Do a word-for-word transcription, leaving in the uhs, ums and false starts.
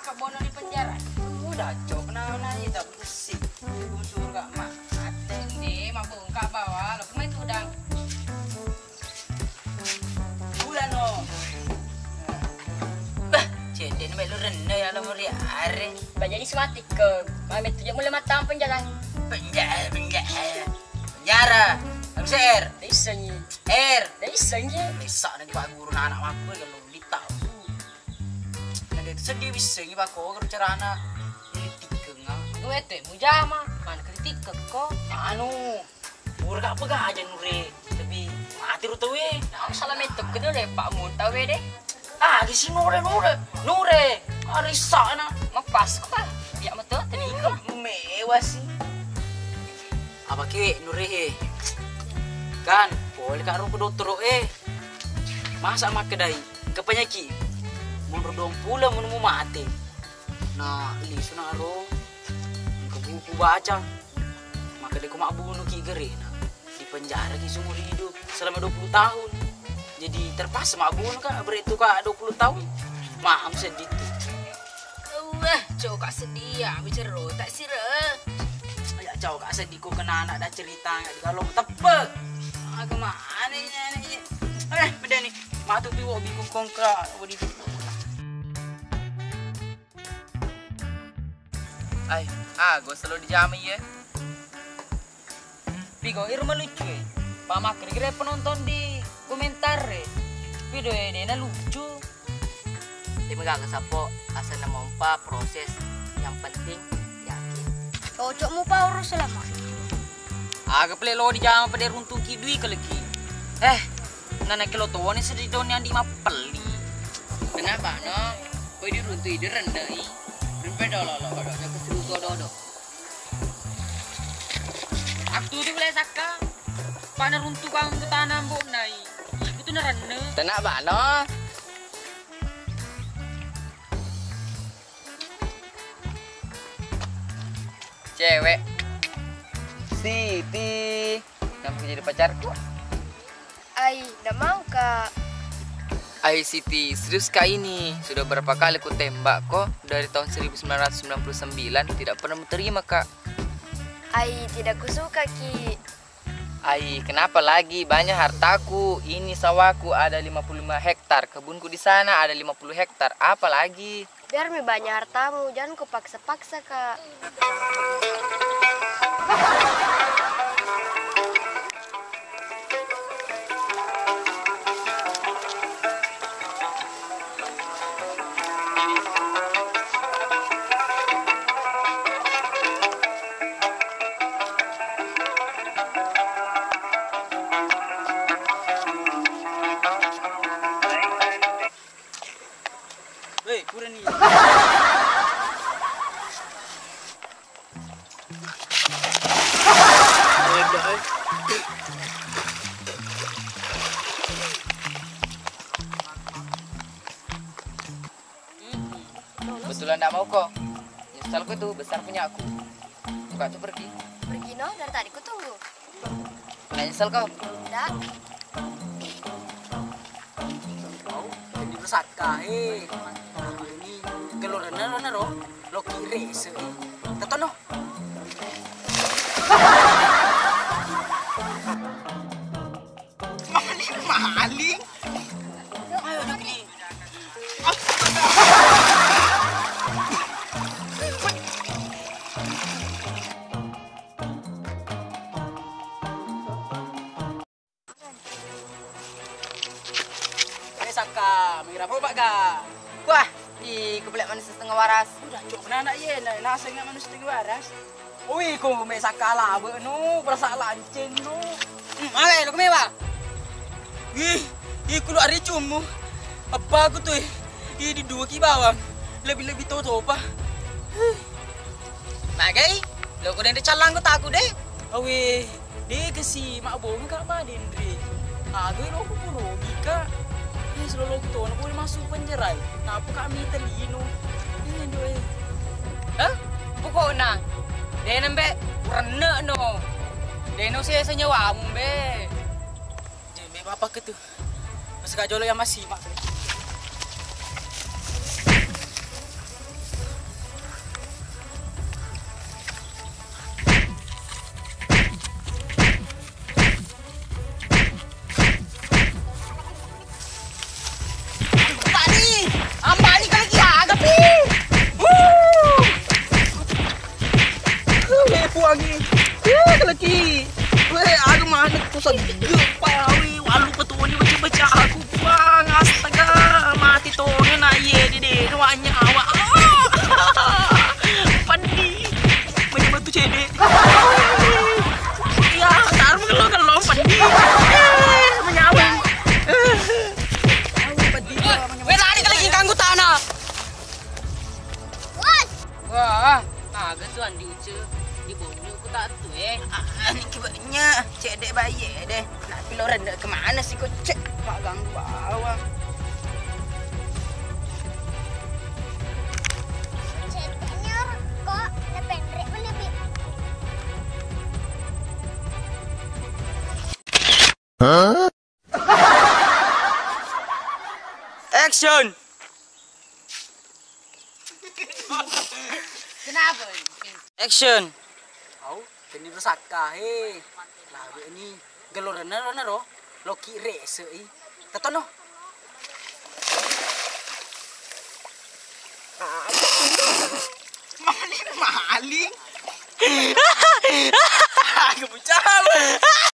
Kebono di penjara. Udah cok, nah, nah, itu besi. Usur gak mah. Ateng deh, mabungkak bawah, lo kemai tudang. Bulan no. Bah, cendek melu renne ya lo muri are. Bah, jadi sematik ke. Mami tu je mulai matang penjara. Penjara, penjara. Penjara. Harus er. Isengi. Er. Isengi. Bisa nanti Pak Guru anak aku kalau ditau. Nah, dia itu sedih bisa ini Pak Guru carana. Ini tikeng ah. Gue teh mujama, mana kritik ke ko? Anu, Pura ka pega aja nure, tapi mati ro tauwe. Nah, salah metto ke deh, Pak Mun tauwe deh. Ah, di sini nure, nure, nure. Ari sana. Mapas ko, Pak? Ya, metu tadi ko. Mewah sih. Apa ke nure he? Kan, boleh ka ro ke dokter eh. Masa makkedai, ke penyakit. Mundur dong pula mun mu mate. Nah, lisu na ro. Ke buku baca. Maka deko mabbunuki gerena, dipenjaraki seumur hidup selama dua puluh tahun. Jadi terpaksa mabbunuh ka, beretu ka dua puluh tahun. Maaf sedih tu. Wah, coka sedih ya, bicara tak sira. Ya coka sedih ko kena anak dah cerita nggak di kalau tepek. Agama aneh ini. Eh, beda nih. Matu tu wobi kongkra, wobi. Ai, ah, gua selalu dijamai ya. Pigo, iro malucu e. Pamakkeri kira penonton di komentar e. Video e dena lucu. Tim gaga sapo, asal mompa proses yang penting yakin. Cocok mu pa urus selama. Aga pale lo dijama pada runtuki dui kaleki. Eh, nana kelo tone sedih doni andi mappelli. Kenapa no? Koi diruntu ide rendai. Rimpe dolo lo, dolo, dolo, keseru dodo. Aku tuh boleh sakka. Pana runtu bang ke tanah mbok nai. Iku tuh nerenne. Tenang bano. Cewek. Siti. Kamu jadi pacarku? Ai, nda mau, Kak. Ai Siti, serius kak ini? Sudah berapa kali ku tembak kok dari tahun seribu sembilan ratus sembilan puluh sembilan, tidak pernah mu terima kak. Ai, tidak kusuka ki. Ai, kenapa lagi? Banyak hartaku, ini sawahku ada lima puluh lima hektar, kebunku di sana ada lima puluh hektar, apa lagi? Biar mi banyak hartamu, jangan ku paksa-paksa, Kak. Weh, purani. Kebetulan ndak mau kok. Nyesal kok tuh besar punya aku. Buka tuh pergi. Pergi no, dari tadi ku tunggu. Nggak nyesel kau? Nggak. Kau jadi bersaka, eh. Ini keluar nero nero, lo kiri se. Tatono. Maling, maling. Ayo, udah gini. Eh, Saka, mengira apa, Pak, Kak? Wah, ih, kebelet manusia setengah waras. Udah, cok, anak ye, na-, nasa ingat manusia setengah waras. Ui, ku me Saka labe nu, perasa lancen nu. Hmm, ale, lo kemewa. Ih, ih, kulo ari cummu. Apa aku tuh, ih, di dua ki bawang. Lebih-lebih to-to pa. Magai, lo ko denre callang ko taku de. Awe, de kasi mabbonga ka pa denre. Agai lo ko puro ka. Eh, selo lo ko to na boleh masuk penjara. Napa kami telino. Eh, do eh. Hah? Pokokna, de nembe urenne no. De no sesa nyawamu be. Jembe bapak ke tu. Masaka jolo yang masih mak. Nda kemana sih kok, cek, mak ganggu bawang. Action. Kenapa? Action. Au, teni rusakka, he. Lawe ni gelorana rona ro, loki rese i. Tatono. Maling, maling.